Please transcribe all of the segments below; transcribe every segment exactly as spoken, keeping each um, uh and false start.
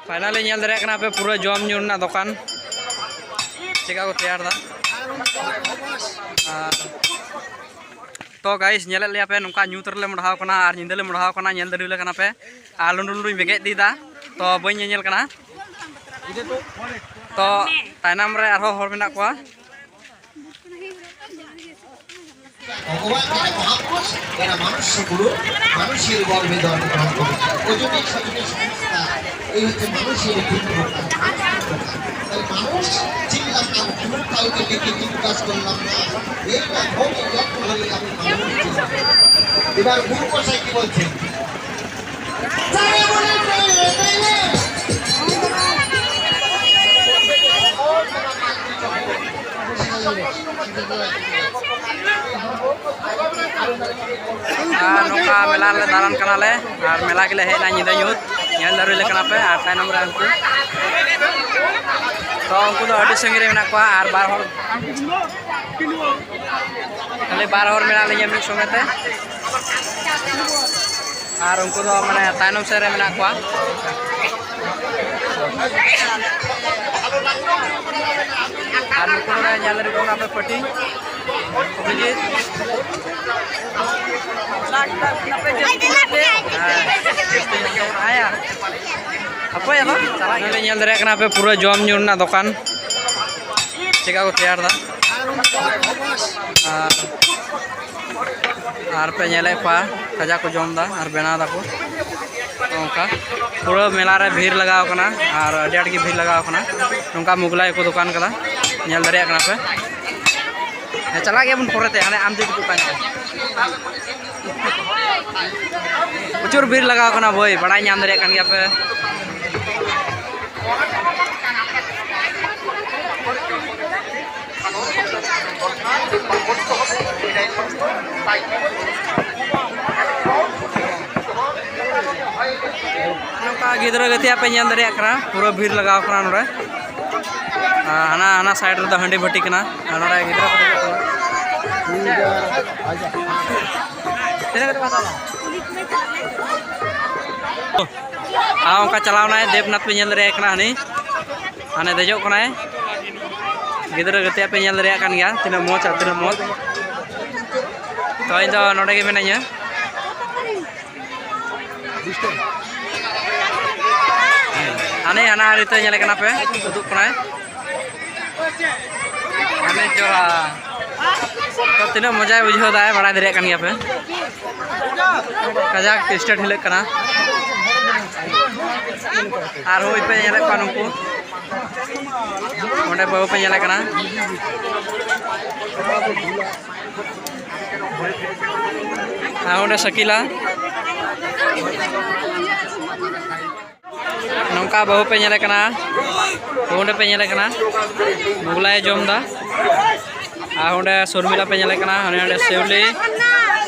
Finally ᱧᱮᱞ ᱫᱟᱲᱮᱭᱟᱜ ᱠᱟᱱᱟ ᱯᱮ ᱯᱩᱨᱟᱹ ᱡᱚᱢ ᱧᱩ ᱨᱮᱱᱟᱜ ᱫᱚᱠᱟᱱ ᱪᱮᱠᱟ ᱠᱚ ᱛᱮᱭᱟᱨ ᱮᱫᱟ᱾ ᱟᱨ ᱛᱚ ᱜᱟᱭᱤᱥ, ᱧᱮᱞᱮᱫ ᱞᱮᱭᱟ ᱯᱮ ᱱᱚᱝᱠᱟ ᱧᱩᱛ ᱨᱮᱞᱮ ᱢᱚᱰᱷᱟᱣ ᱠᱟᱱᱟ ᱟᱨ ᱧᱤᱫᱟᱹ ᱞᱮ ᱢᱚᱰᱷᱟᱣ ᱠᱟᱱᱟ, ᱧᱮᱞ ᱫᱟᱲᱮ ᱞᱮ ᱠᱟᱱᱟ ᱯᱮ᱾ ᱟᱨ ᱞᱩᱸᱰᱩ ᱞᱩᱸᱰᱩᱧ ᱵᱮᱸᱜᱮᱫ ᱤᱫᱤᱭᱮᱫᱟ, ᱛᱚ ᱵᱟᱹᱧ ᱧᱮᱧᱮᱞ ᱠᱟᱱᱟ᱾ ᱛᱚ ᱛᱟᱭᱱᱚᱢ ᱨᱮ ᱟᱨᱦᱚᱸ ᱦᱚᱲ ᱢᱮᱱᱟᱜ ᱠᱚᱣᱟ᱾ ভগবান তারা মহাপুরুষ, এরা মানুষ গুরু, মানুষের গর্ভে জন্মগ্রহণ করে। ওজনে সজনে সংস্থা, এই হচ্ছে মানুষের তিন প্রকার, মানুষ তিন প্রকার। তাই মানুষ চিনলাম না, ভুল কাউকে ডেকে জিজ্ঞাসা করলাম না। এই না হোক, এই যত্ন হলে আমি মানুষ চিনলাম। এবার গুরু মশাই কি বলছেন? ᱟᱨ ᱱᱚᱝᱠᱟ ᱢᱮᱞᱟ ᱨᱮᱞᱮ ᱫᱟᱬᱟᱱ ᱠᱟᱱᱟᱞᱮ ᱟᱨ ᱢᱮᱞᱟ ᱜᱮᱞᱮ ᱦᱮᱡ ᱮᱱᱟ ᱧᱤᱫᱟᱹ ᱧᱩᱛ᱾ ᱧᱮᱞ ᱫᱟᱲᱮ ᱞᱮ ᱠᱟᱱᱟ ᱯᱮ᱾ ᱟᱨ ᱛᱟᱭᱱᱚᱢ ᱨᱮ ᱩᱱᱠᱩ, ᱛᱚ ᱩᱱᱠᱩ ᱫᱚ ᱟᱹᱰᱤ ᱥᱟᱺᱜᱤᱧ ᱨᱮ ᱢᱮᱱᱟᱜ ᱠᱚᱣᱟ ᱟᱨ ᱵᱟᱨ ᱦᱚᱲ, ᱠᱷᱟᱹᱞᱤ ᱵᱟᱨ ᱦᱚᱲ ᱢᱮᱱᱟᱜ ᱞᱤᱧᱟ ᱢᱤᱫ ᱥᱚᱸᱜᱮ ᱛᱮ᱾ ᱟᱨ ᱩᱱᱠᱩ ᱫᱚ ᱢᱟᱱᱮ ᱛᱟᱭᱱᱚᱢ ᱥᱮᱫ ᱨᱮ ᱢᱮᱱᱟᱜ ᱠᱚᱣᱟ᱾ ᱟᱨ ᱱᱩᱠᱩ ᱱᱚᱰᱮ ᱧᱮᱞ ᱫᱟᱲᱮ ᱠᱚ ᱠᱟᱱᱟ ᱯᱮ ᱯᱟᱹᱴᱤ᱾ ᱚᱵᱷᱤᱡᱤᱛ᱾ ᱦᱮᱸ᱾ ᱦᱟᱯᱳᱭ ᱟᱫᱚ ᱪᱟᱞᱟᱜ ᱜᱮᱞᱮ᱾ ᱧᱮᱞ ᱫᱟᱲᱮᱭᱟᱜ ᱠᱟᱱᱟ ᱯᱮ ᱯᱩᱨᱟᱹ ᱡᱚᱢ ᱧᱩ ᱨᱮᱱᱟᱜ ᱫᱚᱠᱟᱱ ᱪᱮᱠᱟ ᱠᱚ ᱛᱮᱭᱟᱨ ᱮᱫᱟ᱾ ᱟᱨ ᱟᱨ ᱯᱮ ᱧᱮᱞᱮᱫ ᱠᱚᱣᱟ, ᱠᱷᱟᱡᱟ ᱠᱚ ᱡᱚᱢ ᱮᱫᱟ ᱟᱨ ᱵᱮᱱᱟᱣ ᱫᱟᱠᱚ᱾ ᱱᱚᱝᱠᱟ ᱯᱩᱨᱟᱹ ᱢᱮᱞᱟ ᱨᱮ ᱵᱷᱤᱲ ᱞᱟᱜᱟᱣ ᱠᱟᱱᱟ ᱟᱨ ᱟᱹᱰᱤ ᱟᱸᱴ ᱜᱮ ᱵᱷᱤᱲ ᱞᱟᱜᱟᱣ ᱠᱟᱱᱟ᱾ ᱱᱚᱝᱠᱟ ᱢᱩᱜᱽᱞᱟᱭ ᱠᱚ ᱫᱚᱠᱟᱱ ᱠᱟᱫᱟ, ᱧᱮᱞ ᱫᱟᱲᱮᱭᱟᱜ ᱠᱟᱱᱟ ᱯᱮ᱾ ᱦᱮᱸ, ᱪᱟᱞᱟᱜ ᱜᱮᱭᱟᱵᱚᱱ ᱯᱚᱨᱮᱛᱮ, ᱦᱟᱱᱮ ᱟᱢ ᱡᱩᱫᱤ ᱠᱚ ᱛᱟᱦᱮᱱ ᱠᱷᱟᱱ᱾ ᱯᱨᱚᱪᱩᱨ ᱵᱷᱤᱲ ᱞᱟᱜᱟᱣ ᱠᱟᱱᱟ ᱵᱷᱟᱹᱭ, ᱵᱟᱲᱟᱭ ᱧᱟᱢ ᱫᱟᱲᱮᱭᱟᱜ ᱠᱟᱱ ᱜᱮᱭᱟ ᱯᱮ᱾ ᱱᱚᱝᱠᱟ ᱜᱤᱫᱽᱨᱟᱹ ᱜᱟᱛᱮ ᱟᱯᱮ ᱧᱮᱞ ᱫᱟᱲᱮᱭᱟᱜ ᱠᱟᱱᱟ, ᱯᱩᱨᱟᱹ ᱵᱷᱤᱲ ᱞᱟᱜᱟᱣ ᱠᱟᱱᱟ ᱱᱚᱰᱮ᱾ ᱟᱨ ᱦᱟᱱᱟ, ᱦᱟᱱᱟ side ᱨᱮᱫᱚ ᱦᱟᱺᱰᱤ ᱵᱷᱟᱹᱴᱤ ᱠᱟᱱᱟ᱾ ᱟᱨ ᱱᱚᱰᱮ ᱜᱤᱫᱽᱨᱟᱹ ᱠᱚ ᱫᱩᱲᱩᱵ ᱠᱟᱱᱟ᱾ ᱛᱤᱱᱟᱹᱜ ᱠᱟᱛᱮ ᱠᱚ ᱦᱟᱛᱟᱣᱟ? ᱟᱨ ᱚᱱᱠᱟ ᱪᱟᱞᱟᱣ ᱱᱟᱭ ᱫᱮᱵᱽᱱᱟᱛᱷ, ᱯᱮ ᱧᱮᱞ ᱫᱟᱲᱮᱭᱟᱭ ᱠᱟᱱᱟ, ᱦᱟᱹᱱᱤ ᱦᱟᱱᱮ ᱫᱮᱡᱚᱜ ᱠᱟᱱᱟᱭ᱾ ᱜᱤᱫᱽᱨᱟᱹ ᱜᱟᱛᱮ ᱯᱮ ᱧᱮᱞ ᱫᱟᱲᱮᱭᱟᱜ ᱠᱟᱱ ᱜᱮᱭᱟ, ᱛᱤᱱᱟᱹᱜ ᱢᱚᱡᱽ ᱟᱨ ᱛᱤᱱᱟᱹᱜ ᱢᱚᱡᱽ᱾ ᱛᱚ, ᱤᱧ ᱫᱚ ᱱᱚᱰᱮ ᱜᱮ ᱢᱤᱱᱟᱹᱧᱟ᱾ ᱦᱟᱱᱮ ᱦᱟᱱᱟ ᱟᱲᱮ ᱛᱮ ᱧᱮᱞᱮ ᱠᱟᱱᱟ ᱯᱮ, ᱩᱫᱩᱜ ᱠᱟᱱᱟᱭ᱾ ᱦᱟᱱᱮ ᱡᱚᱦᱟ᱾ ᱛᱚ, ᱛᱤᱱᱟᱹᱜ ᱢᱚᱡᱟᱭ ᱵᱩᱡᱷᱟᱹᱣ ᱫᱟᱭ, ᱵᱟᱲᱟᱭ ᱫᱟᱲᱮᱭᱟᱜ ᱠᱟᱱ ᱜᱮᱭᱟ ᱯᱮ᱾ ᱠᱟᱡᱟᱠ ᱥᱴᱮᱴ ᱦᱤᱞᱟᱹᱜ ᱠᱟᱱᱟ᱾ ᱟᱨ ᱦᱳᱭ ᱯᱮ ᱧᱮᱞᱮᱫ ᱠᱚᱣᱟ ᱱᱩᱠᱩ᱾ ᱚᱸᱰᱮ ᱵᱟᱹᱦᱩ ᱯᱮ ᱧᱮᱞᱮ ᱠᱟᱱᱟ᱾ ᱟᱨ ᱚᱸᱰᱮ ᱥᱟᱹᱠᱤᱞᱟ᱾ ᱱᱚᱝᱠᱟ ᱵᱟᱹᱦᱩ ᱯᱮ ᱧᱮᱞᱮ ᱠᱟᱱᱟ, ᱚᱸᱰᱮ ᱯᱮ ᱧᱮᱞᱮ ᱠᱟᱱᱟ, ᱢᱳᱜᱽᱞᱟᱭ ᱡᱚᱢ ᱮᱫᱟ᱾ ᱟᱨ ᱚᱸᱰᱮ ᱥᱚᱨᱢᱤᱞᱟ ᱯᱮ ᱧᱮᱞᱮ ᱠᱟᱱᱟ, ᱦᱟᱱᱮ ᱚᱸᱰᱮ ᱥᱮᱣᱞᱤ,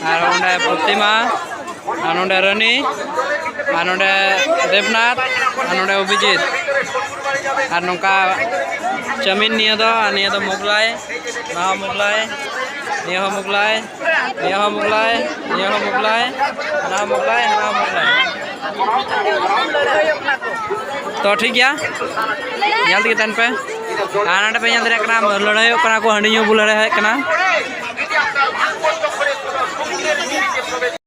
ᱟᱨ ᱚᱸᱰᱮ ᱯᱨᱚᱛᱤᱢᱟ, ᱟᱨ ᱱᱚᱸᱰᱮ ᱨᱟᱹᱱᱤ, ᱟᱨ ᱱᱚᱸᱰᱮ ᱫᱮᱵᱽᱱᱟᱛᱷ, ᱟᱨ ᱱᱚᱸᱰᱮ ᱚᱵᱷᱤᱡᱤᱛ᱾ ᱟᱨ ᱱᱚᱝᱠᱟ ᱪᱟᱣᱢᱤᱱ ᱱᱤᱭᱟᱹ ᱫᱚ, ᱟᱨ ᱱᱤᱭᱟᱹ ᱫᱚ ᱢᱳᱜᱽᱞᱟᱭ, ᱱᱚᱣᱟ ᱦᱚᱸ ᱢᱳᱜᱽᱞᱟᱭ, ᱱᱤᱭᱟᱹ ᱦᱚᱸ ᱢᱳᱜᱽᱞᱟᱭ, ᱱᱤᱭᱟᱹ ᱦᱚᱸ ᱢᱳᱜᱽᱞᱟᱭ, ᱱᱤᱭᱟᱹ ᱦᱚᱸ ᱢᱳᱜᱽᱞᱟᱭ, ᱦᱟᱱᱟ ᱦᱚᱸ ᱢᱳᱜᱽᱞᱟᱭ, ᱦᱟᱱᱟ ᱦᱚᱸ ᱢᱳᱜᱽᱞᱟᱭ᱾ ᱛᱚ ᱴᱷᱤᱠ ᱜᱮᱭᱟ, ᱧᱮᱞ ᱛᱮᱜᱮ ᱛᱟᱦᱮᱱ ᱯᱮ᱾ ᱟᱨ ᱱᱚᱸᱰᱮ ᱯᱮ ᱧᱮᱞ ᱫᱟᱲᱮᱭᱟᱜ ᱠᱟᱱᱟ, ᱞᱟᱹᱲᱦᱟᱹᱭᱚᱜ ᱠᱟᱱᱟ ᱠᱚ, ᱦᱟᱺᱰᱤ ᱧᱩ ᱵᱚ ᱞᱟᱹᱲᱦᱟᱹᱭᱮᱫ ᱠᱟᱱᱟ᱾